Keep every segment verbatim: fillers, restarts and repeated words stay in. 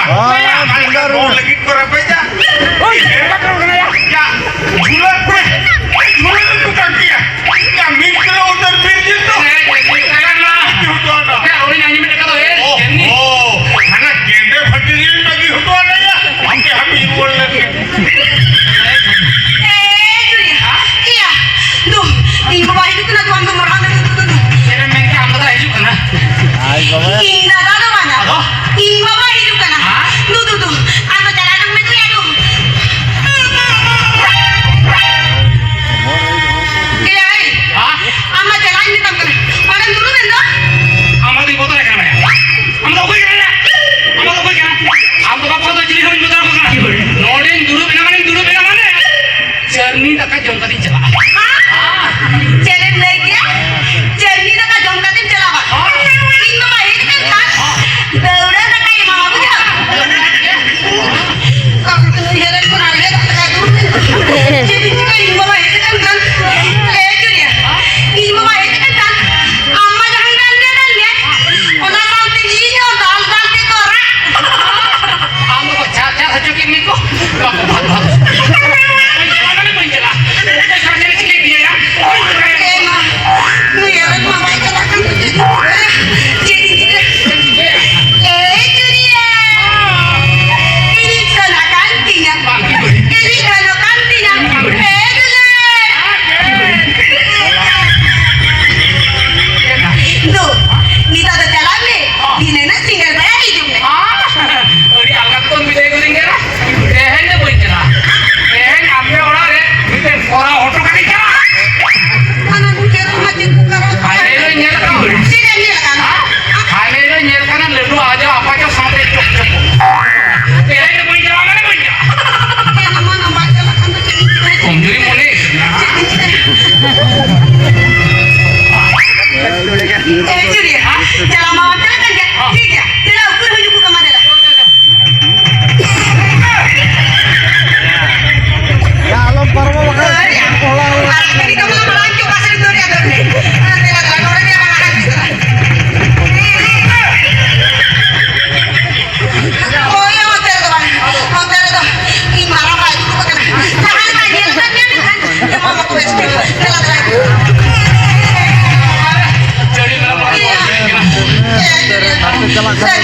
ᱦᱳᱭ, ᱟᱨ ᱵᱚᱸᱜᱟ ᱨᱩ᱾ ᱞᱟᱹᱜᱤᱫ ᱠᱚ ᱨᱟᱯᱮᱡᱟ᱾ ᱦᱳᱭ, ᱦᱮᱸ, ᱵᱟᱠᱚ ᱠᱟᱱᱟ ᱭᱟ᱾ ᱭᱟ, ᱡᱷᱩᱞᱟᱹ ᱠᱚᱨᱮ, ᱡᱷᱩᱞᱟᱹ ᱨᱮ ᱫᱚᱠᱟᱱ ᱜᱮᱭᱟ᱾ ᱭᱟ, ᱢᱤᱫ ᱠᱤᱞᱳ ᱩᱛᱟᱹᱨ ᱵᱤᱨ ᱡᱤᱞ ᱫᱚ᱾ ᱦᱮᱸ, ᱦᱮᱸ, ᱦᱮᱸ᱾ ᱵᱟᱹᱜᱤ ᱦᱚᱴᱚ ᱟᱫᱟ᱾ ᱦᱮᱸ, ᱦᱳᱭ, ᱟᱸᱡᱚᱢ ᱢᱮ, ᱠᱟᱛᱷᱟ ᱫᱚ, ᱦᱮᱸ, ᱚ, ᱮᱢᱱᱤ᱾ ᱚ, ᱦᱟᱱᱟ ᱜᱮᱸᱫᱮ ᱯᱷᱟᱹᱴᱤ ᱨᱤᱧ ᱵᱟᱹᱜᱤ ᱦᱚᱴᱚ ᱟᱫᱟ ᱭᱟ᱾ ᱦᱟᱯᱮ, ᱦᱟᱯᱮ, ᱨᱩᱣᱟᱹᱲ ᱞᱮᱱ ᱜᱮ᱾ ᱮ, ᱡᱩᱨᱤ᱾ ᱦᱮᱸ? ᱤᱭᱟ, ᱫᱩ, ᱤᱧ ᱵᱟᱵᱟ ᱦᱤᱡᱩᱜ ᱠᱟᱱᱟ, ᱫᱩ, ᱟᱢ ᱫᱚ ᱢᱟᱨᱟᱝ ᱫᱚ, ᱫᱩ, ᱫᱩ, ᱫᱩ᱾ ᱪᱮᱫ ᱮᱢ ᱢᱮᱱ ᱠᱮᱫᱟ? ᱟᱢ ᱫᱟᱫᱟ ᱦᱤᱡᱩᱜ ᱠᱟᱱᱟ? ᱟᱡ ᱵᱟᱵᱟ᱾ ᱤᱧ ᱫᱟᱫᱟ ᱫᱚ ᱵᱟᱝᱟ᱾ ᱟᱫᱚ? ᱤᱧ ᱵᱟᱵᱟ ᱦᱤᱡᱩᱜ ᱠᱟᱱᱟ᱾ ᱦᱮᱸ? ᱫᱩ,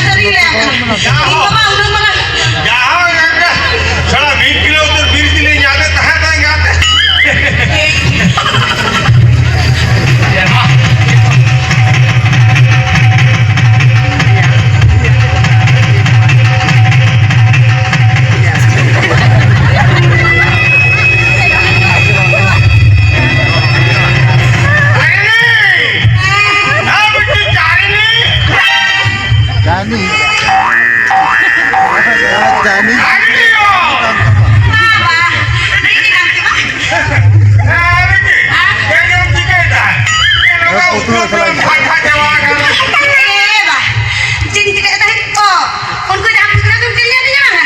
ᱥᱟᱹᱨᱤ ᱞᱟᱹᱭᱟᱢ ᱠᱟᱱᱟ᱾ ᱤᱧ ᱵᱟᱵᱟ ᱩᱱᱟᱹᱜ ᱢᱟᱨᱟᱝ ᱡᱟᱦᱟᱸ ᱜᱚᱝᱠᱮ, ᱥᱟᱞᱟ ᱢᱤᱫ ᱠᱤᱞᱳ ᱩᱛᱟᱹᱨ ᱵᱤᱨ ᱛᱤᱞᱤᱧ ᱧᱟᱢᱮᱫ ᱛᱟᱦᱮᱸᱫ ᱮᱸᱜᱟᱛᱮ᱾ ᱡᱟᱱᱤ᱾ ᱡᱟᱱᱤ᱾ ᱪᱮᱫ ᱤᱧ ᱪᱤᱠᱟᱹᱭᱮᱫ ᱛᱟᱦᱮᱸᱫ? ᱚ, ᱩᱱᱠᱩ ᱡᱟᱦᱟᱸ ᱯᱩᱛᱲᱟᱹ ᱠᱚ ᱠᱤᱨᱤᱧ ᱟᱹᱫᱤᱧᱟ ᱵᱟᱝᱟ?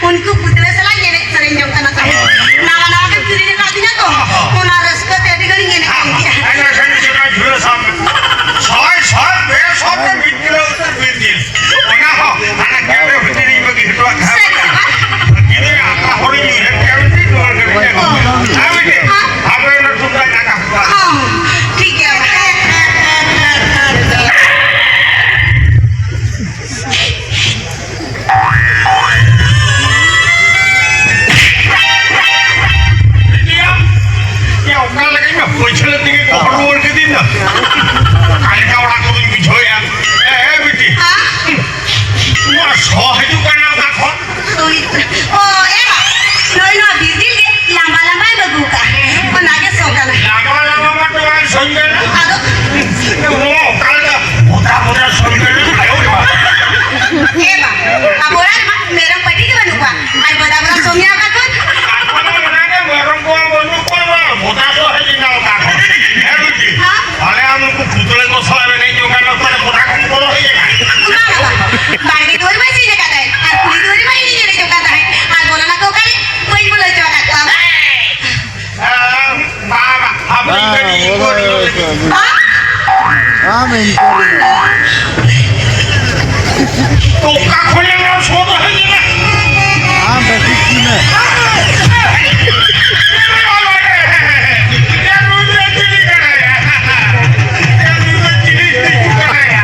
ᱩᱱᱠᱩ ᱯᱩᱛᱲᱟᱹ ᱥᱟᱞᱟᱜ ᱤᱧ ᱮᱱᱮᱡ ᱥᱮᱨᱮᱧ ᱡᱚᱝ ᱠᱟᱱᱟ ᱛᱟᱦᱮᱸᱫ᱾ ᱱᱟᱣᱟ ᱱᱟᱣᱟ ᱠᱚ ᱠᱤᱨᱤᱧ ᱟᱠᱟᱫᱤᱧᱟ ᱛᱚ, ᱚᱱᱟ ᱨᱟᱹᱥᱠᱟᱹ ᱛᱮ ᱟᱹᱰᱤ ᱜᱷᱟᱹᱲᱤᱡ ᱤᱧ ᱮᱱᱮᱡ ᱠᱟᱱ ᱜᱮᱭᱟ᱾ ᱮᱱᱮᱡ ᱥᱮᱨᱮᱧ ᱪᱮᱛᱟᱱ ᱡᱷᱩᱞᱟᱹ ᱥᱟᱵ ᱢᱮ᱾ ᱥᱚᱭ ᱥᱚᱭ ᱵᱮᱥᱚᱭ ᱛᱮ ᱢᱤᱫ ᱠᱤᱞᱳ ᱩᱛᱟᱹᱨ ᱵᱤᱨ ᱡᱤᱞ᱾ ᱚᱱᱟ ᱦᱚᱸ ᱦᱟᱱᱟ ᱠᱮᱢᱨᱟ ᱵᱷᱤᱛᱤᱨ ᱨᱤᱧ ᱵᱟᱹᱜᱤ ᱦᱚᱴᱚᱣᱟᱜ ᱠᱟᱱᱟ᱾ ᱥᱟᱹᱨᱤ ᱥᱮ ᱵᱟᱝ? ᱜᱤᱫᱽᱨᱟᱹ ᱟᱠᱟ ᱦᱚᱲᱤᱧ ᱩᱭᱦᱟᱹᱨ ᱠᱮᱜᱼᱟ ᱢᱤᱫᱴᱤᱡ ᱱᱚᱣᱟ ᱠᱟᱹᱢᱤ ᱠᱟᱱᱟ᱾ ᱦᱮᱸ ᱵᱤᱴᱤ, ᱟᱯᱮ ᱚᱱᱟ ᱴᱩᱠᱴᱟᱠ ᱟᱠᱟ ᱠᱚᱣᱟ᱾ ᱦᱚᱸ, ᱴᱷᱤᱠ ᱜᱮᱭᱟ᱾ ᱵᱤᱴᱤᱭᱟ, ᱭᱟ, ᱚᱠᱟ ᱞᱮᱠᱟᱧ ᱢᱟ ᱯᱟᱹᱪᱷᱞᱟᱹ ᱛᱮᱜᱮ ᱜᱚᱦᱚᱲ ᱨᱩᱣᱟᱹᱲ ᱠᱤᱫᱤᱧ ᱫᱚ᱾ ᱚᱠᱟ ᱞᱮᱠᱟ ᱚᱲᱟᱜ ᱠᱚᱫᱚᱧ ᱵᱩᱡᱷᱟᱹᱣᱮᱫᱼᱟ᱾ ᱮ, ᱮ, ᱵᱤᱴᱤ᱾ ᱦᱮᱸ? ᱱᱚᱣᱟ ᱥᱚ ᱦᱤᱡᱩᱜ ᱠᱟᱱᱟ ᱚᱠᱟ ᱠᱷᱚᱱ? ᱦᱳᱭ᱾ ᱚ, ᱮ ᱵᱟ, ᱱᱚᱜᱼᱚᱭ ᱱᱚᱣᱟ ᱵᱤᱨ ᱡᱤᱞ ᱜᱮ ᱞᱟᱢᱵᱟ ᱞᱟᱢᱵᱟᱭ ᱵᱟᱹᱜᱩ ᱠᱟᱜᱼᱟ᱾ ᱚᱱᱟ ᱜᱮ ᱥᱚ ᱠᱟᱱᱟ᱾ ᱞᱟᱢᱵᱟ ᱞᱟᱢᱵᱟ ᱢᱟ ᱛᱚ ᱵᱟᱝ ᱥᱚᱧ ᱠᱟᱱᱟ᱾ ᱟᱫᱚ? ᱱᱚᱣᱟ ᱚᱠᱟ ᱞᱮᱠᱟ ᱵᱷᱚᱫᱟ ᱵᱷᱚᱫᱟ ᱥᱚᱧ ᱠᱟᱱᱟ? ᱟᱭᱳ ᱨᱮ ᱵᱟᱵᱟ᱾ ᱮ ᱵᱟ, ᱟᱵᱚ ᱚᱲᱟᱜ ᱨᱮᱢᱟ ᱢᱮᱨᱚᱢ ᱯᱟᱹᱴᱤ ᱜᱮ ᱵᱟᱹᱱᱩᱜ ᱠᱚᱣᱟ᱾ ᱟᱨ ᱵᱷᱚᱫᱟ ᱵᱷᱚᱫᱟ ᱥᱚᱧ ᱚᱠᱟ ᱠᱷᱚᱱ? ᱟᱠᱚ ᱫᱚ ᱚᱱᱟ ᱜᱮ ᱢᱮᱨᱚᱢ ᱠᱚ ᱵᱟᱹᱱᱩᱜ ᱠᱚᱣᱟ, ᱵᱷᱚᱫᱟ ᱥᱚ ᱦᱮᱡ ᱮᱱᱟ ᱚᱠᱟ ᱠᱷᱚᱱ? ᱦᱮᱸ ᱵᱤᱴᱤ? ᱦᱮᱸ? ᱟᱞᱮ ᱟᱢ ᱩᱱᱠᱩ ᱯᱩᱛᱲᱟᱹ ᱠᱚ ᱥᱟᱞᱟᱜ ᱮᱱᱮᱡ ᱡᱚᱝ ᱠᱟᱱ ᱚᱠᱛᱚ ᱨᱮ ᱵᱚᱰᱷᱟ ᱠᱚ ᱵᱚᱞᱚ ᱦᱮᱡ ᱟᱠᱟᱱ᱾ ᱵᱟᱝ, ᱵᱟᱝ᱾ ᱵᱟᱲᱜᱮ ᱫᱩᱣᱟᱹᱨ ᱢᱟ ᱤᱥᱤᱱ ᱟᱠᱟᱫ ᱛᱟᱦᱮᱸᱫ ᱟᱨ ᱠᱩᱞᱦᱤ ᱫᱩᱣᱟᱹᱨ ᱢᱟ ᱤᱧᱤᱧ ᱮᱱᱮᱡ ᱡᱚᱝ ᱠᱟᱱ ᱛᱟᱦᱮᱸᱫ ᱟᱨ ᱵᱚᱞᱚᱱᱟ ᱠᱚ ᱚᱠᱟᱨᱮ? ᱵᱟᱹᱧ ᱵᱚᱞᱚ ᱦᱚᱪᱚ ᱟᱠᱟᱫ ᱠᱚᱣᱟ᱾ ᱵᱟᱝ, ᱵᱟᱝ, ᱵᱟᱝ᱾ ᱦᱟᱯᱮ ᱤᱧ ᱠᱟᱹᱴᱤᱡ ᱤᱧ ᱜᱚᱲ ᱧᱚᱜ ᱞᱮᱜᱮ᱾ ᱵᱟᱝ? ᱟᱢ ᱤᱧ ᱠᱚᱨᱮ᱾ ᱚᱠᱟ ᱠᱷᱚᱱᱮᱢ ᱨᱚᱲ ᱥᱚᱫᱚᱨ ᱦᱮᱡ ᱮᱱᱟ? ᱟᱢ ᱫᱚ ᱴᱷᱤᱠ ᱜᱮ ᱢᱮ᱾ ᱮ ᱱᱩᱭ ᱫᱚ ᱪᱤᱞᱤ ᱠᱟᱱᱟᱭᱟ? ᱮ ᱱᱩᱭ ᱫᱚ ᱪᱤᱞᱤ ᱦᱤᱡᱩᱜ ᱠᱟᱱᱟᱭᱟ?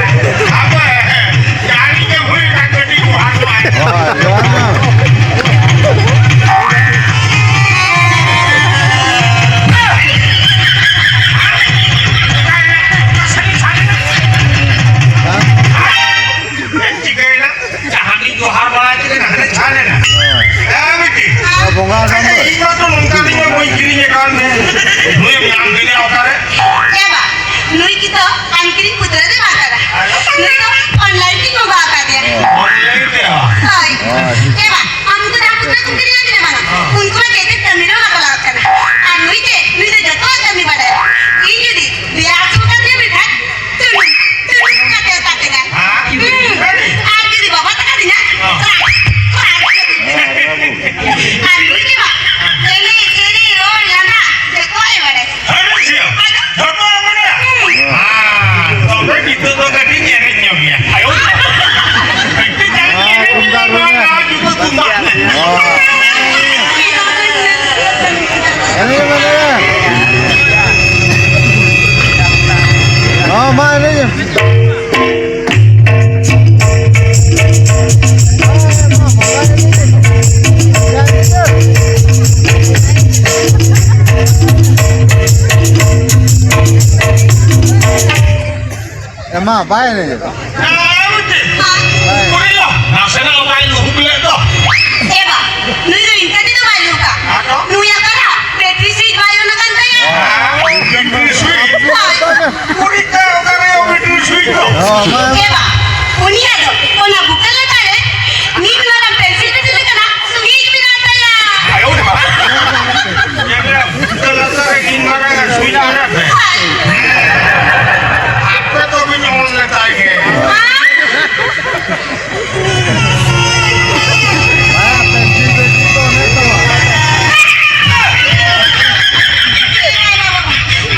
ᱚᱱᱞᱟᱭᱤᱱ ᱛᱮᱧ ᱢᱟᱸᱜᱟ ᱟᱠᱟᱫᱮᱭᱟ᱾ ᱚᱱᱞᱟᱭᱤᱱ ᱛᱮ? ᱦᱳᱭ᱾ ᱦᱳᱭ᱾ ᱮ ᱵᱟ, ᱟᱢ ᱫᱚ ᱡᱟᱦᱟᱸ ᱠᱩᱠᱞᱤ ᱠᱩᱞᱤ ᱠᱟᱱᱟ ᱵᱟᱝ? ᱦᱮᱸ᱾ ᱩᱱᱠᱩ ᱢᱟ ᱪᱮᱫ ᱠᱟᱹᱢᱤ ᱨᱮᱦᱚᱸ ᱵᱟᱠᱚ ᱞᱟᱜᱟᱜ ᱠᱟᱱᱟ᱾ ᱟᱨ ᱱᱩᱭ ᱪᱮᱫ? ᱱᱩᱭ ᱫᱚ ᱡᱚᱛᱚᱣᱟᱜ ᱠᱟᱹᱢᱤ ᱵᱟᱰᱟᱭᱟ᱾ ᱤᱧ ᱡᱩᱫᱤ ᱫᱮᱭᱟ ᱦᱟᱹᱥᱩ ᱠᱟᱱ ᱛᱤᱧᱟ ᱢᱤᱫ ᱫᱷᱟᱣ, ᱪᱩᱞᱩ, ᱪᱩᱞᱩ ᱠᱟᱛᱮ ᱚᱛᱟ ᱠᱟᱹᱧᱟ᱾ ᱦᱮᱸ? ᱦᱩᱸ᱾ ᱟᱨ ᱡᱩᱫᱤ ᱵᱟᱵᱟ ᱛᱟᱠᱟ ᱛᱤᱧᱟ, ᱦᱮᱸ᱾ ᱠᱨᱟᱠ, ᱠᱨᱟᱠ᱾ ᱦᱮᱸ, ᱵᱟᱹᱵᱩ᱾ ᱟᱨ ᱱᱩᱭ ᱜᱮ ᱵᱟ, ᱮᱱᱮᱡ, ᱥᱮᱨᱮᱧ, ᱨᱚᱲ, ᱞᱟᱸᱫᱟ, ᱡᱚᱛᱚᱣᱟᱜ ᱮ ᱵᱟᱰᱟᱭᱟ᱾ ᱦᱮᱸ, ᱡᱚᱛᱚᱣᱟᱜ ᱮ ᱵᱟᱰᱟᱭᱟ? ᱦᱩᱸ᱾ ᱦᱮᱸ, ᱛᱚᱵᱮ ᱱᱤᱛᱚᱜ ᱫᱚ ᱠᱟᱹᱴᱤᱡ ᱮᱱᱮᱡ ᱧᱚᱜ ᱜᱮᱭᱟ᱾ ᱟᱭᱳ᱾ ᱠᱟᱹᱴᱤᱡ ᱮᱱᱮᱡ ᱧᱚᱜ ᱜᱮᱭᱟ, ᱱᱚᱣᱟ ᱡᱩᱛᱟᱹ ᱛᱩᱢᱫᱟᱜ ᱛᱮ᱾ ᱦᱮᱸ᱾ ᱮᱱᱮᱡ ᱢᱮ, ᱮᱱᱮᱡ ᱢᱮ᱾ ᱦᱚᱸ, ᱢᱟ ᱮᱱᱮᱡ ᱢᱮ᱾ ᱮᱢᱟ, ᱵᱟᱭ ᱮᱱᱮᱡ ᱮᱫᱟ᱾ ᱱᱟᱥᱮᱱᱟᱜ ᱵᱟᱭ ᱞᱩᱦᱩᱠ ᱞᱮᱫ ᱫᱚ᱾ ᱮ ᱵᱟ, ᱱᱩᱭ ᱫᱚ ᱤᱱᱠᱟᱹ ᱛᱮᱫᱚ ᱵᱟᱭ ᱞᱩᱦᱩᱠᱟ᱾ ᱟᱫᱚ? ᱱᱩᱭᱟᱜ ᱠᱟᱱᱟ, ᱵᱮᱴᱨᱤ ᱥᱩᱭᱤᱪ ᱵᱟᱭ ᱚᱱ ᱟᱠᱟᱱ ᱛᱟᱭᱟ᱾ Battery switch? ᱦᱳᱭ᱾ ᱩᱱᱤ ᱫᱚ ᱚᱠᱟᱨᱮ ᱵᱮᱴᱨᱤ ᱥᱩᱭᱤᱪ ᱫᱚ? ᱦᱚᱸ, ᱢᱟ᱾ ᱮ ᱵᱟ, ᱩᱱᱤᱭᱟᱜ ᱫᱚ ᱚᱱᱟ ᱵᱩᱠᱟᱹ ᱞᱟᱛᱟᱨ ᱨᱮ ᱢᱤᱫ ᱢᱟᱨᱟᱝ ᱯᱮᱱᱥᱤᱞ ᱛᱮ ᱪᱮᱫ ᱞᱮᱠᱟᱱᱟᱜ ᱥᱩᱭᱤᱪ ᱢᱮᱱᱟᱜ ᱛᱟᱭᱟ᱾ ᱟᱭᱳ ᱨᱮ ᱵᱟᱵᱟ᱾ ᱪᱮᱫ ᱨᱮ ᱵᱩᱠᱟᱹ ᱞᱟᱛᱟᱨ ᱨᱮ ᱢᱤᱫ ᱢᱟᱨᱟᱝ ᱥᱩᱭᱤᱪ ᱢᱮᱱᱟᱜ ᱛᱟᱭᱟ? ᱦᱳᱭ᱾ ᱟᱯᱮ ᱫᱚ ᱵᱤᱱ ᱚᱞ ᱞᱮᱫᱟ ᱜᱮ᱾ ᱦᱮᱸ?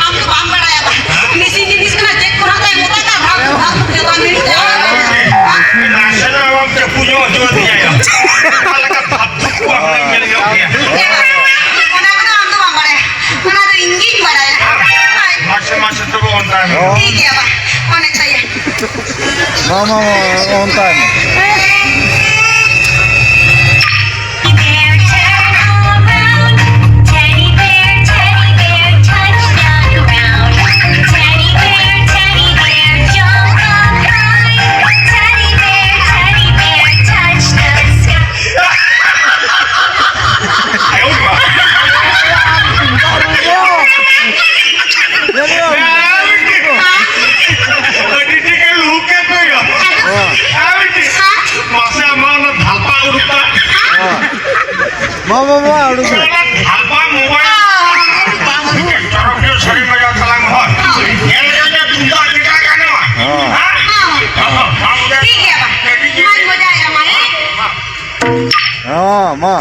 ᱟᱢ ᱫᱚ ᱵᱟᱢ ᱵᱟᱲᱟᱭᱟ ᱵᱟ᱾ ᱢᱮᱥᱤᱱ ᱡᱤᱱᱤᱥ ᱠᱟᱱᱟ, ᱪᱮᱫ ᱠᱚ ᱦᱟᱛᱟᱭ ᱢᱚᱛᱟ ᱠᱟ ᱵᱷᱟᱜ ᱵᱷᱟᱜ ᱡᱚᱛᱚ ᱢᱤᱫ ᱡᱟᱭᱜᱟ ᱨᱮ᱾ ᱱᱟᱥᱮᱱᱟᱜ ᱵᱟᱢ ᱪᱟᱹᱯᱩ ᱧᱚᱜ ᱦᱚᱪᱚ ᱟᱹᱫᱤᱧᱟ ᱭᱟ᱾ ᱚᱠᱟ ᱞᱮᱠᱟ ᱵᱷᱟᱵ ᱛᱷᱩᱠ ᱠᱚ ᱟᱢ ᱞᱮ ᱧᱮᱞ ᱧᱚᱜ ᱠᱮᱭᱟ᱾ ᱚᱱᱟ ᱠᱚᱫᱚ ᱟᱢ ᱫᱚ ᱵᱟᱢ ᱵᱟᱲᱟᱭᱟ᱾ ᱚᱱᱟ ᱫᱚ ᱤᱧ ᱜᱤᱧ ᱵᱟᱲᱟᱭᱟ᱾ ᱢᱟᱥᱮ, ᱢᱟᱥᱮ ᱛᱚᱵᱮ ᱚᱱᱠᱟ ᱜᱮ᱾ ᱴᱷᱤᱠ ᱜᱮᱭᱟ ᱵᱟ᱾ ᱚᱱᱮ ᱛᱟᱭᱟ᱾ ᱢᱟ, ᱢᱟ, ᱢᱟ, ᱚᱱᱠᱟ ᱜᱮ᱾ Bear, turn around. Teddy bear, teddy bear, touch the ground. Teddy bear, teddy bear, jump up high. Teddy bear, teddy bear, touch the sky. ᱟᱹᱰᱤ ᱴᱷᱤᱠ ᱮ ᱞᱩᱦᱩᱠ ᱠᱮᱫ ᱫᱚᱭᱟ᱾ ᱵᱟᱵᱟ, ᱵᱟᱵᱟ, ᱩᱰᱩᱠ ᱢᱮ᱾ ᱦᱟᱯᱟ ᱢᱳᱵᱟᱭᱤᱞ᱾ ᱪᱚᱨᱚᱠ ᱧᱚᱜ ᱥᱮᱨᱮᱧ ᱵᱟᱡᱟᱣ ᱛᱟᱞᱟᱝ ᱢᱮ ᱦᱳᱭ᱾ ᱧᱮᱞ ᱧᱚᱜ ᱧᱚᱜ ᱛᱩᱢᱫᱟᱜ ᱪᱮᱫᱟᱜ ᱜᱟᱱᱚᱜᱼᱟ? ᱦᱚᱸ᱾ ᱦᱮᱸ? ᱴᱷᱤᱠ ᱜᱮᱭᱟ, ᱵᱟ᱾ ᱢᱟᱧ ᱢᱚᱡᱟᱭᱮᱫᱼᱟ, ᱢᱟ, ᱦᱮᱸ? ᱦᱚᱸ, ᱢᱟ᱾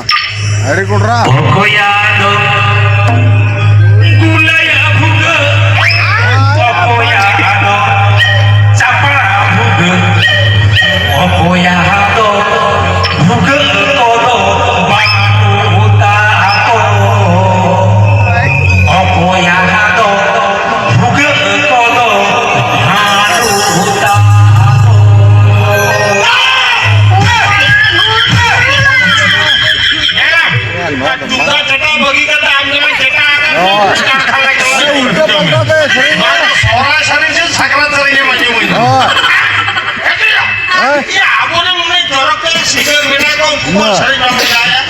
ᱟᱹᱰᱤ ᱠᱚᱰᱨᱟ᱾ ᱚᱠᱚᱭᱟᱜ ᱫᱚ ᱜᱩᱞᱟᱹᱭᱟ ᱵᱷᱩᱜᱟᱹᱜ, ᱚᱠᱚᱭᱟᱜ ᱫᱚ ᱪᱟᱯᱲᱟ ᱵᱷᱩᱜᱟᱹᱜ, ᱚᱠᱚᱭᱟᱜ ᱫᱚ ᱵᱷᱩᱜᱟᱹᱜ ᱠᱚᱫᱚ ᱵᱟᱹᱱᱩᱜ ᱛᱟᱠᱚ᱾ ᱚᱠᱚᱭᱟᱜ ᱫᱚ ᱵᱷᱩᱜᱟᱹᱜ ᱠᱚᱫᱚ ᱦᱟᱹᱴᱩ ᱛᱟᱠᱚ᱾ ᱛᱩᱢᱫᱟᱜ ᱪᱮᱴᱟ ᱵᱟᱹᱜᱤ ᱠᱟᱛᱮ ᱟᱢ ᱡᱮᱢᱚᱱ ᱪᱮᱴᱟ ᱟᱠᱟᱱ ᱦᱳᱭ᱾ ᱠᱟᱨᱠᱷᱟᱱᱟ ᱪᱟᱞᱟᱣ ᱩᱞᱴᱟᱹ ᱯᱟᱞᱴᱟ ᱛᱮ ᱥᱮᱨᱮᱧ ᱢᱮ᱾ ᱥᱚᱦᱨᱟᱭ ᱥᱮᱨᱮᱧ ᱥᱮ ᱥᱟᱠᱨᱟᱛ ᱥᱮᱨᱮᱧ ᱮ ᱢᱟᱹᱡᱷᱤ ᱢᱟᱹᱡᱷᱤ᱾ ᱦᱳᱭ᱾ ᱦᱮᱸ? ᱤᱭᱟᱹ, ᱟᱵᱚᱨᱮᱱ ᱩᱱᱟᱹᱜ ᱡᱚᱨᱚᱠ ᱠᱟᱱᱟ ᱥᱤᱝᱜᱟᱨ ᱢᱮᱱᱟᱜ ᱠᱚᱣᱟ, ᱩᱱᱠᱩ ᱠᱚ ᱢᱟ᱾ ᱥᱮᱨᱮᱧ ᱵᱟᱝ ᱵᱟᱰᱟᱭᱟ᱾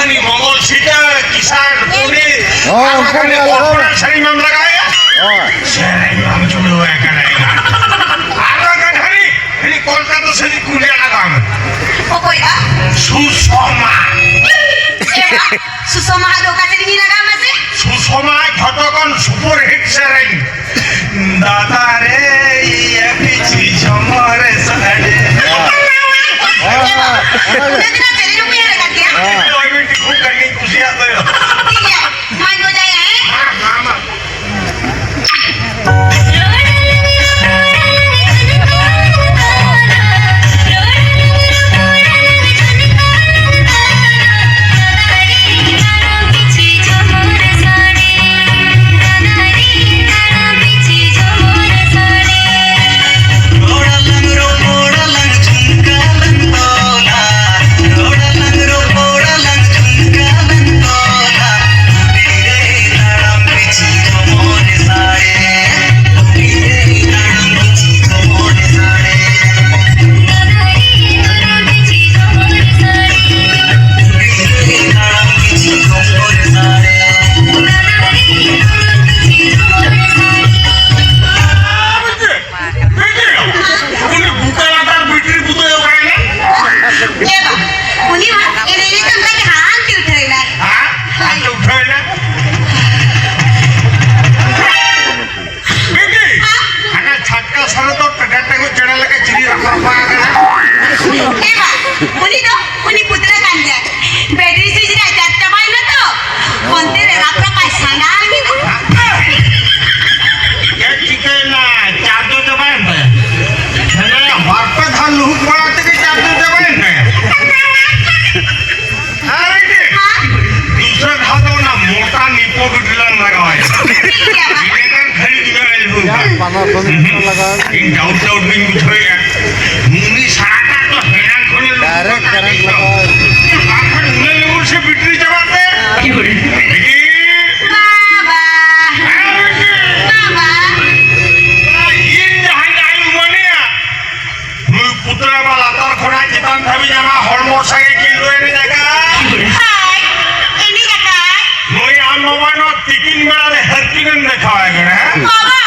ᱩᱱᱤ ᱢᱚᱝᱜᱚᱞ ᱥᱤᱴᱟᱹ, ᱠᱤᱥᱟᱱ, ᱯᱚᱱᱰᱤᱛ, ᱦᱳᱭ, ᱟᱨ ᱩᱱᱠᱩ ᱵᱟᱠᱷᱟᱱ ᱠᱚ ᱞᱟᱜᱟᱣ ᱠᱚᱨᱯᱳᱨᱮᱴ ᱥᱮᱨᱮᱧ ᱵᱟᱢ ᱞᱟᱜᱟᱣᱮᱭᱟ? ᱦᱳᱭ᱾ ᱥᱮᱨᱮᱧ ᱵᱟᱢ ᱪᱩᱲᱟᱹᱣᱟᱭ ᱠᱟᱱᱟ ᱮᱱᱠᱷᱟᱱ᱾ ᱟᱨ ᱵᱟᱝᱠᱷᱟᱱ ᱦᱟᱹᱱᱤ, ᱦᱟᱹᱱᱤ ᱠᱳᱞᱠᱟᱛᱟ ᱥᱮᱨᱮᱧ ᱠᱩᱞᱤ ᱞᱟᱜᱟᱣ ᱢᱮ᱾ ᱚᱠᱚᱭ ᱟ? ᱥᱩᱥᱚᱢᱟ᱾ ᱮ ᱵᱟ, ᱥᱩᱥᱚᱢᱟ ᱫᱚ ᱚᱠᱟ ᱥᱮᱨᱮᱧ ᱞᱟᱜᱟᱣ ᱢᱟᱥᱮ? ᱥᱩᱥᱚᱢᱟ ᱡᱷᱚᱛᱚ ᱠᱷᱚᱱ ᱥᱩᱯᱟᱨ ᱦᱤᱴ ᱥᱮᱨᱮᱧ᱾ ᱫᱟᱫᱟ ᱨᱮ, ᱤᱭᱟᱹ ᱯᱤᱪᱷᱤ ᱡᱷᱚᱢᱚᱨ ᱥᱟᱰᱮ᱾ ᱦᱮᱸ᱾ ᱚᱱᱟ ᱫᱤᱱ ᱥᱮᱨᱮᱧ ᱦᱚᱸ ᱩᱭᱦᱟᱹᱨ ᱟᱠᱟᱫ ᱜᱮᱭᱟ᱾ ᱦᱮᱸ᱾ ᱳᱭ ᱢᱤᱫᱴᱤᱡ ᱠᱷᱩᱵ ᱠᱟᱹᱴᱤᱡ ᱠᱩᱥᱤᱭᱟᱜ ᱫᱚ᱾ ᱴᱷᱤᱠ ᱜᱮᱭᱟ, ᱢᱟᱧ ᱵᱚᱡᱟᱭᱟ, ᱦᱮᱸ? ᱢᱟ, ᱢᱟ, ᱢᱟ᱾ ᱵᱟᱲᱟ ᱛᱮᱜᱮ ᱪᱟᱥ ᱫᱚ ᱪᱟᱵᱟᱭᱮᱱ ᱛᱟᱭᱟ᱾ ᱟᱨ ᱢᱤᱫᱴᱮᱱ ᱫᱩᱥᱨᱟ ᱫᱷᱟᱣ ᱫᱚ ᱚᱱᱟ ᱢᱚᱴᱟ ᱱᱤᱯᱳ ᱵᱤᱴᱤ ᱞᱟᱝ ᱞᱟᱜᱟᱣᱟᱭᱟ᱾ ᱤᱱᱟᱹᱠᱷᱟᱱ ᱜᱷᱟᱹᱲᱤ ᱜᱷᱟᱹᱲᱤ ᱟᱹᱭᱩᱵ ᱠᱟᱜ᱾ ᱤᱧ ᱰᱟᱣᱩᱴ ᱰᱟᱣᱩᱴ ᱜᱤᱧ ᱵᱩᱡᱷᱟᱹᱣᱮᱫᱼᱟ᱾ ᱩᱱᱤ ᱥᱟᱨᱟᱴᱟᱜ ᱫᱚ ᱦᱮᱱᱟᱝ ᱠᱷᱚᱱᱮ ᱞᱩᱴ ᱟᱠᱟᱫ ᱛᱤᱧ ᱫᱚ᱾ ᱵᱟᱝᱠᱷᱟᱱ ᱩᱱᱟᱹᱜ ᱞᱚᱜᱚᱱ ᱥᱮ ᱵᱤᱴᱨᱤ ᱪᱟᱵᱟᱜ ᱛᱮ? ᱵᱤᱴᱤ! ᱵᱟᱵᱟ! ᱦᱮᱸ, ᱵᱤᱴᱤ! ᱵᱟᱵᱟ! ᱤᱧ ᱡᱟᱦᱟᱸ ᱡᱟᱦᱟᱸᱧ ᱩᱢᱟᱹᱱᱮᱜᱼᱟ, ᱱᱩᱭ ᱯᱩᱛᱲᱟ ᱵᱟ ᱞᱟᱛᱟᱨ ᱠᱷᱚᱱᱟᱜ ᱪᱮᱛᱟᱱ ᱫᱷᱟᱹᱵᱤᱡ ᱟᱢᱟᱜ ᱦᱚᱲᱢᱚ ᱥᱟᱸᱜᱮ ᱠᱤᱱ ᱫᱚ ᱮᱱᱮᱡ ᱟᱠᱟᱫ᱾ ᱦᱳᱭ, ᱮᱱᱮᱡ ᱟᱠᱟᱫ᱾ ᱱᱩᱭ ᱟᱢ ᱵᱟᱵᱟ ᱱᱚᱣᱟ ᱛᱤᱠᱤᱱ ᱵᱮᱲᱟ ᱨᱮ ᱦᱟᱹᱛᱤ ᱜᱮᱢ ᱫᱮᱠᱷᱟᱣᱟᱭ ᱠᱟᱱᱟ, ᱦᱮᱸ? ᱵᱟᱵᱟ!